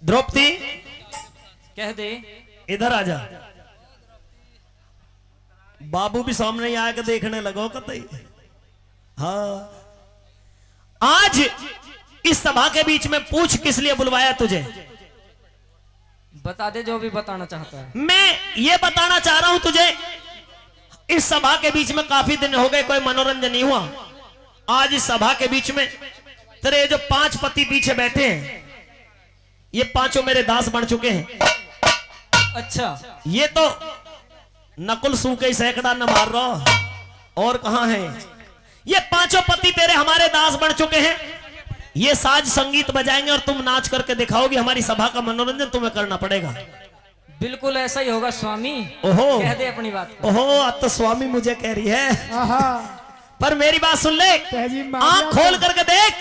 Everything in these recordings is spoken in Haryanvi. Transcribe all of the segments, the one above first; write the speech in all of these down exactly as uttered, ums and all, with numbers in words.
द्रौपदी, कह दे। इधर आ जा। बाबू भी सामने ही आके देखने लगो कतई। हाँ, आज इस सभा के बीच में पूछ किस लिए बुलवाया तुझे? बता दे जो भी बताना चाहता है। मैं ये बताना चाह रहा हूं तुझे, इस सभा के बीच में काफी दिन हो गए, कोई मनोरंजन नहीं हुआ। आज इस सभा के बीच में तेरे जो पांच पति पीछे बैठे हैं, ये पांचों मेरे दास बन चुके हैं। अच्छा। ये तो नकुल सू के सैकड़ा न मार रहा, और कहाँ है? ये पांचों पति तेरे हमारे दास बन चुके हैं। ये साज संगीत बजाएंगे और तुम नाच करके दिखाओगी। हमारी सभा का मनोरंजन तुम्हें करना पड़ेगा। बिल्कुल ऐसा ही होगा स्वामी। ओहो। कह दे अपनी बात को। ओहो, अब तो स्वामी मुझे कह रही है। आहा। पर मेरी बात सुन ले, तहजीब मार आंख दिया खोल तो। करके देख,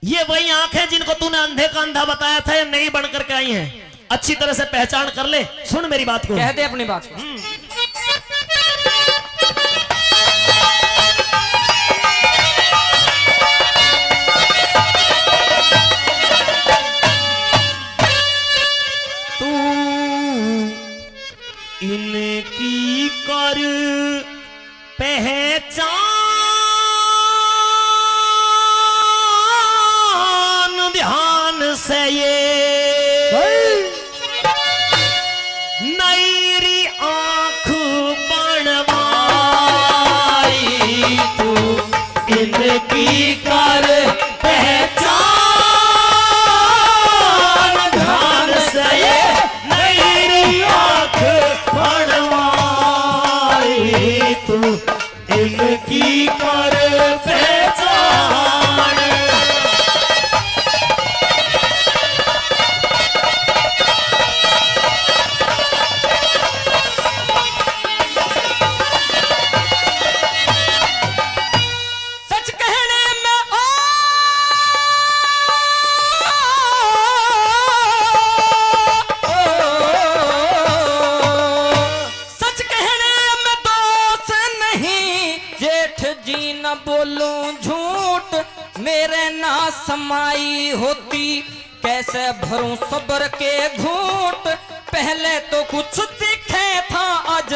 ये वही आंख है जिनको तूने अंधे का अंधा बताया था, ये नई बन करके आई हैं। अच्छी तरह से पहचान कर ले, सुन मेरी बात को। कह दे अपनी बात को। हम्म। तू इनकी कर पहचान ध्यान से ये भाई। नई री आंख बनवाई तू इनकी कर पहचान ध्यान से ये नई री आंख बनवाई तू इनकी कर पहचान। सच कहने में ओ, ओ, ओ, ओ, सच कहने में दोष नहीं जेठ जी, न बोलूं झूठ, मेरे ना समाई होती, कैसे भरूं सब्र के घूंट। पहले तो कुछ दिखे था, आज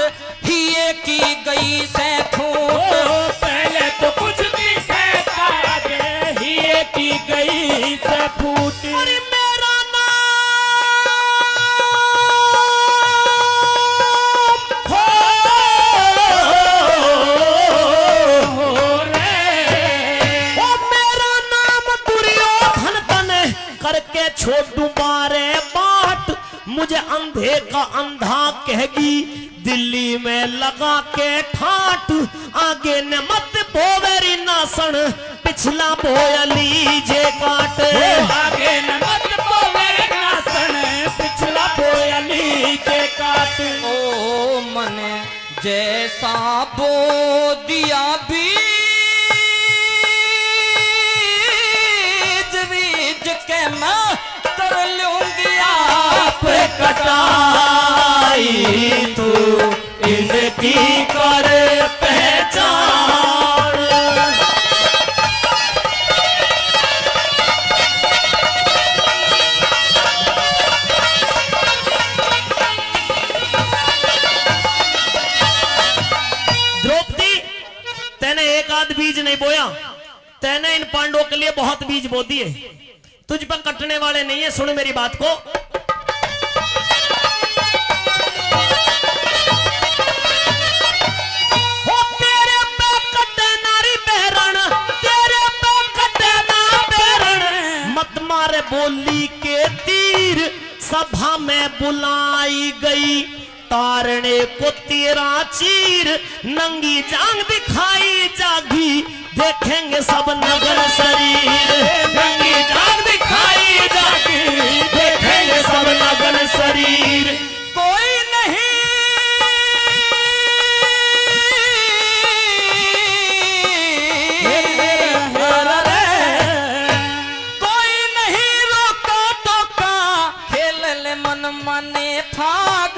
हिये की गई से फूट। ओ, पहले तो कुछ दिखे था, आज हिये की गई से फूट। अरे मेरा नाम हो रे। ओ मेरा नाम दुर्योधन तने करके छोड़ूं बारे बाट। मुझे अंधे का अंधा कहगी दिल्ली में लगा के ठाट। आगे न मत बोवेरी नासण, पिछला बोया लीजे काट। ओ आगे न मत बोवेरी नासण, पिछला बोया लीजे काट। ओ मने जैसा बो दिया बीज, बीज के मैं कर लूंगी आप कटाई, तू इनकी कर पहचान। द्रौपदी, तैने एक आध बीज नहीं बोया, तैने इन पांडवों के लिए बहुत बीज बो दिए। तुझ पर कटने वाले नहीं है, सुन मेरी बात को। हो तेरे पे कटे नारी बैरण, तेरे पे कटे ना बैरण, मत मारे बोली के तीर, सभा में बुलाई गई तारने को तेरा चीर, नंगी जांग दिखाई जागी, देखेंगे सब नग्न शरीर। नंगी जांग दिखाई जागी, देखेंगे सब नग्न शरीर। कोई नहीं, कोई नहीं रोका टोका, खेल ले मन माने फाग।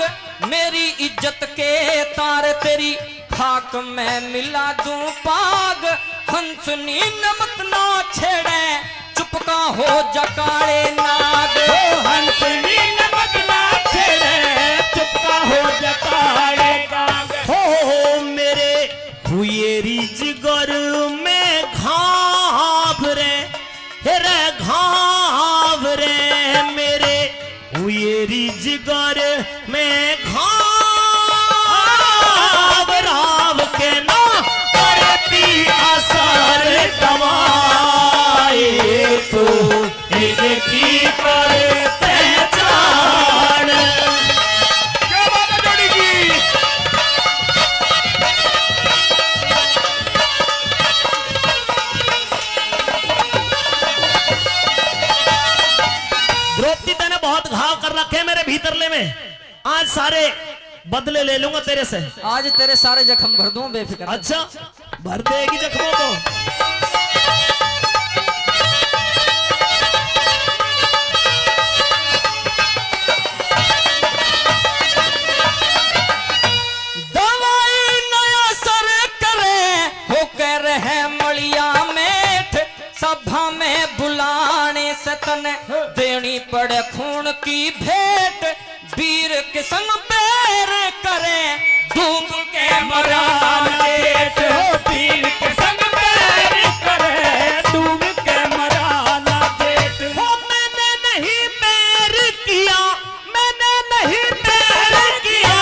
मेरी इज्जत के तार तेरी खाक में मिला दूं पाग। हंसनी नमत ना छेड़े, चुपका हो जा काले नाग। ओ हंस में घाव राव के ना करती असर दवाई तू इनकी कर पहचान। क्या बात है जोड़ी की। द्रौपदी, तने बहुत घाव कर रखे हैं मेरे भीतरले में। आज सारे बदले ले लूंगा तेरे से। आज तेरे सारे जख्म भर दूं बेफिक्र। अच्छा, भर देगी जख्मों को। दवाई नया सर करे, होकर है मलिया मेठ, सभा में बुलाने से तने देनी पड़े खून की भेंट। वीर के संग बैर करे, डूब के मरा ना जेठ। हो वीर के संग बैर करे, डूब के मरा ना जेठ। हो मैंने नहीं बैर किया, मैंने नहीं बैर किया,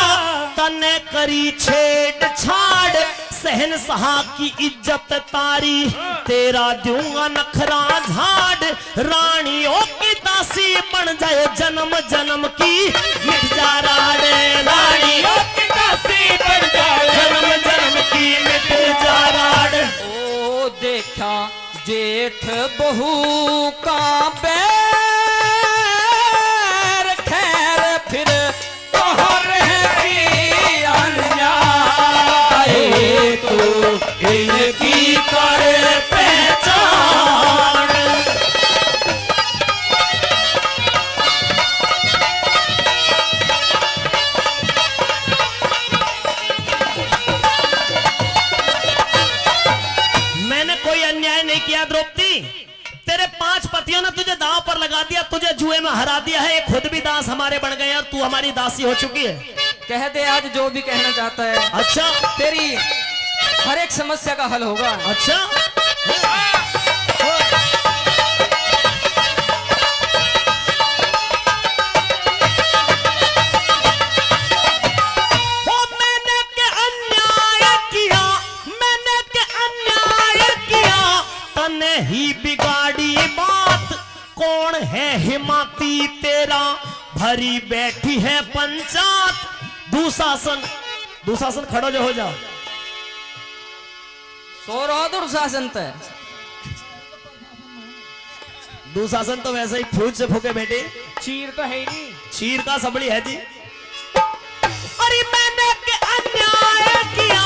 तने करी छेड़ छाड़। शहंशाह की इज्जत तारी, तेरा दूंगा नखरा झाड़। रानियों की दासी बन जाए, जन्म जन्म की मिट जा राड़। रानियों की दासी बन जाए, जन्म जन्म की मिट जा राड़। ओ देखा जेठ बहू का बैर, खैर फिर तोहरे की अन्याय तू इनकी कर पहचान। मैंने कोई अन्याय नहीं किया द्रौपदी। तेरे पांच पतियों ने तुझे दांव पर लगा दिया, तुझे जुए में हरा दिया है, ये खुद भी दास हमारे बन गए हैं और तू हमारी दासी हो चुकी है। कह दे आज जो भी कहना चाहता है। अच्छा। तेरी हर एक समस्या का हल होगा। अच्छा। वो मैंने के अन्याय किया, मैंने के अन्याय किया, तने ही बिगाड़ी बात। कौन है हिमाती तेरा, भरी बैठी है पंचायत। दुशासन, दुशासन खड़ो जो हो जा। सो रहो दुशासन ते। दुशासन तो वैसे ही फूज से फूके बेटे। चीर तो है ही नहीं। चीर का सबली है जी। अरे मैंने के अन्याय किया,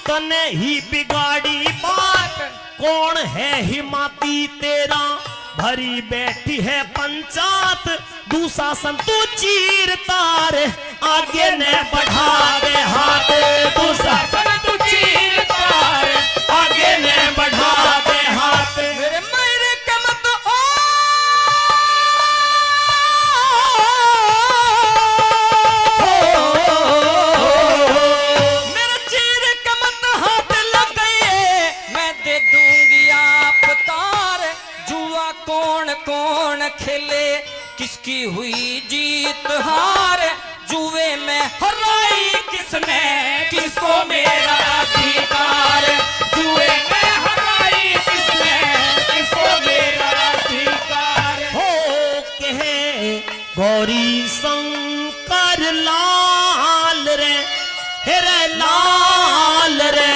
तने ही बिगाड़ी बात। कौन है हिमाती तेरा, भरी बैठी है पंचायत। दुशासन तू चीर तार, आगे ने बढ़ा दे हाथ। दुशासन तू चीर तार, आगे ने बढ़ा दे हाथ। मेरे मायरे के मत ओ। मेरे चीर के मत हाथ लग गए, मैं दे दूंगी आप तार। जुआ कौन कौन खेले, किसकी हुई जीत हार। जुए में हराई किसने, किसको मेरा अधिकार। जुए में हराई किसने, किसको मेरा अधिकार। हो कहे गौरी शंकर लाल रे, हे रे लाल रे,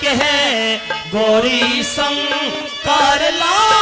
कहे गौरी शंकर लाल।